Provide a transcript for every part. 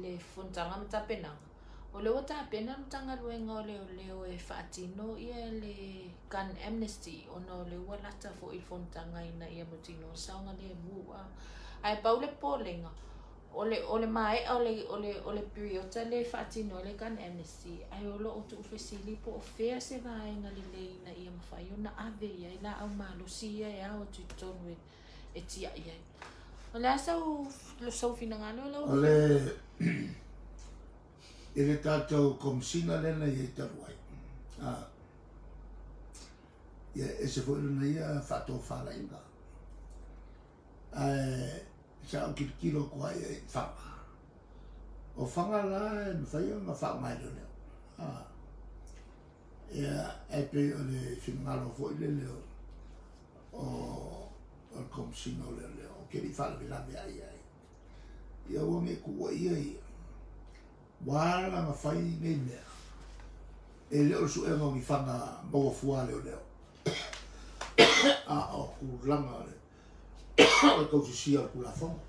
le fonotaga ma tapenaga, o lea ua tapena le Matagaluega o Leoleo e faatino le gun amnesty ona o lea ua lata foi le fonotaga ina ia mautinoa le saogalemu. Ae pau le popolega, o le maea o le piriota lea e faatino ai le gun amnesty, ae o lo o tuufesili po o fea se vaega lelei ina ia mafai ona ave i ai laau malosi ia e ao atu i totonu e tiai ai. O le a sau finagalo lau O le i le tatou Komesina lea na i ai talu ai, ia e ese foi lona ia faatofalaiga. Ae sa ou tilotilo atu ai i Faga. O Faga la e mafai ona faaaoga e leoleo. Ia, e pei o le finagalo foi lele o le Komesina o Leoleo, ou te le i faalavelave lava i ai. Ia aua ne i tuua ia ia. Ua ala ona fai nei mea, e le o le suega o ni faga maua fua a leoleo. A o tulaga o le tausisia o le Tulafono.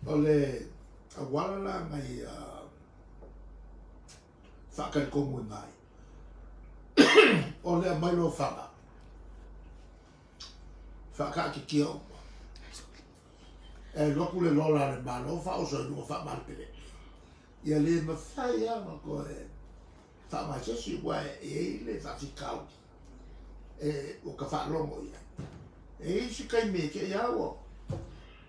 O le auala la na ia faatalitonu ai, o le aumai loa o faga, faataatitia uma. E alu atu le lola a le Malo faaoso i luga faamalepelepe. Ia le mafai lava ona toe faaaoga e se isi, aua e i ai le faafitauli ua ta faalogo i ai. E i ai isi taimi e te i lava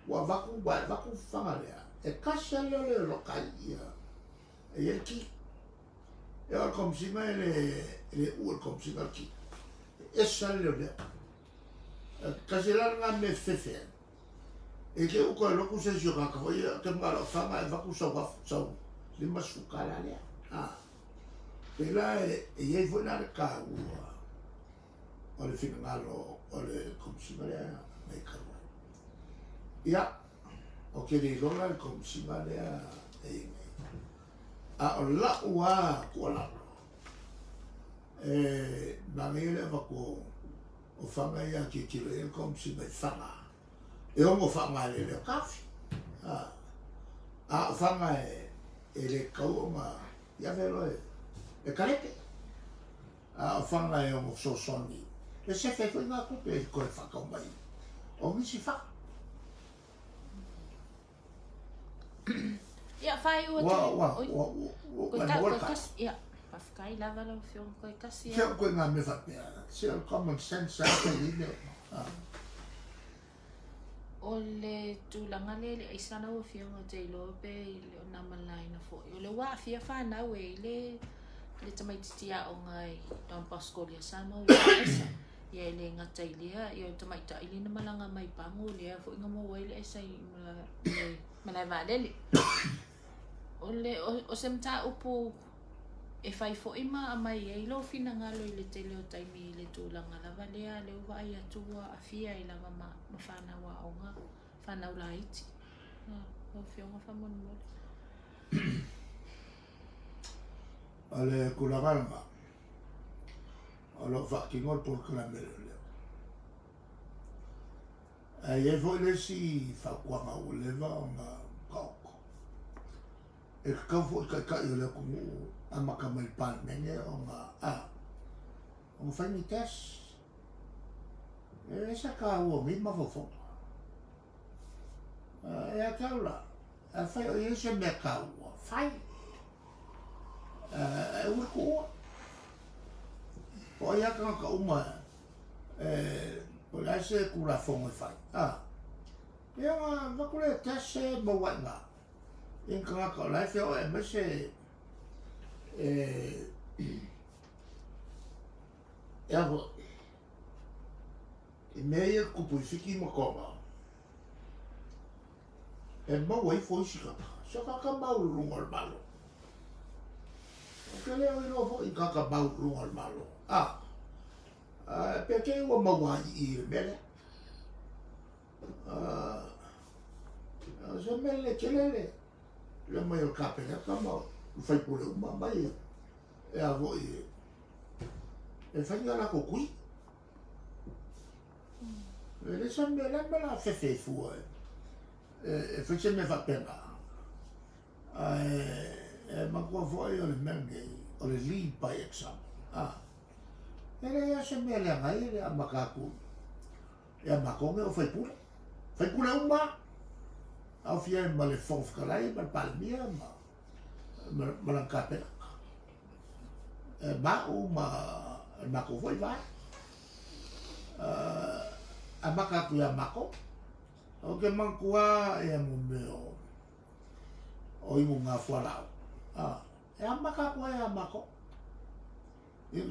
ua avatu, ua avatu faga lea, e tasi lava le leoleo e loka ai ia, e i ai le ki. E o le Komesina e le uu e le Komesina le ki. E ese lava le leoleo. Tasi la lena mea e fefe ai. E te uka e lotu se isi o tagata foi ia, te manao faga e avatu sau afu, sau $50 lea. Pe la e i ai foi la le taua o le finagalo o le Komesina lea na i talu ai. Ia, o te le iloa la le Komesina lea e i ai nei. A o lau lava tuualalo, e manaia le avatu o faga ia tilotilo i ai le Komesina i faga e ono faaaoga e leoleo taofi. A o faga e le tatau ona i ave loa e kalepe. A o faga e ono fesoasoani, e sefe ai foi ngā tupe e toe faatau mai o nisi faga. Ia, faaiu atu. Ua, ua, ua, ua, Koe ua, ta, ua, koe ua, kasi. Ia, faafetai lava lau Afioga, koe kasi. Se o koe ngā mea faapea, se o le common sense a te i mea. O le tulaga lea le aisa lau Afioga, ou te iloa pe i le o na malaina foi. O le ua aafia fanau e i le tamaitiiti aoga i Don Bosco lea sa maua i le aisa. Ia e le gata i lea, ia o le tamaitai lea na malaga mai Pago lea foi na maua ai le aisa i le malae vaalele. O se mataupu e fai foi ma aumai ai lou finagalo i le tele o taimi i le tulaga lava lea, lea ua vaai atu ua aafia ai lava ma fanau aoga, fanau laiti. Lau Afioga faamolemole. O le tulaga lena, o lo o faatino le polokalame leoleo. Ae i ai foi le isi fautuaga ua leva ona taoto. E tatau foi taitai o le atunuu amata mai le Palemene ona ona fai ni test. E ese taua o nei mafaufauga. E ia te au la, afai o i ai se mea taua, fai. E aua le tuua. O ai lava tagata uma e po o le a se Tulafono e fai. Ia ona avatu lea test e maua ai i ina. I ni tagata o la e feoai aemaise e a foi, i mea ia e tutupu i Fiti ma Toga, e maua ifo isi tagata, se o tagata maualuluga o le Malo. Ou te le o iloa foi i tagata maualuluga o le Malo. Pe te i ua maua ai i le mea lea. O se mea lelei tele le omai o le Kapeneta ma o faipule uma mai e a foi e fai ni a latou tui. E le se mea le mea la fefe fua e. e fai se mea faapena. Ae e manatua foi o le mea lenei, o le lead by example. E leai lava se mea e leaga ai le amata atu ia matou nei o faipule. Faipule uma lava, aofia ai ma le Fofoga Fetalai ma le Palemia ma lana Kapeneta. E ma au ma le matou foi vaega. Amata atu ia matou. Ou te manatua lava mo mea o inuga fualaau. E amata atu lava ia matou.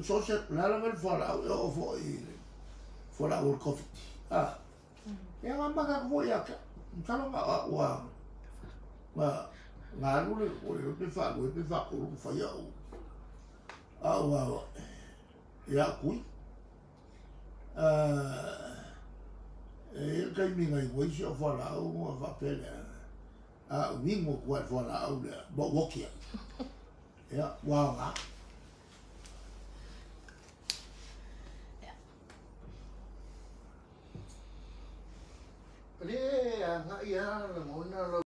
So o se, o le a lava le fualaau, e oo foi i le fualaau o le Koviti. Ia na amata atu foi ia te au. Masalo na o au lava na alu le, ua le iloa pe faalua pe faatolu ona fai au i au tui. E i ai le taimi na inu ai si au fualaau ona faapea lea, a ou inu atu lava i le fualaau lea, ma ou oti ai. Ia, ua aoga. O lea e agai lava lagona lau.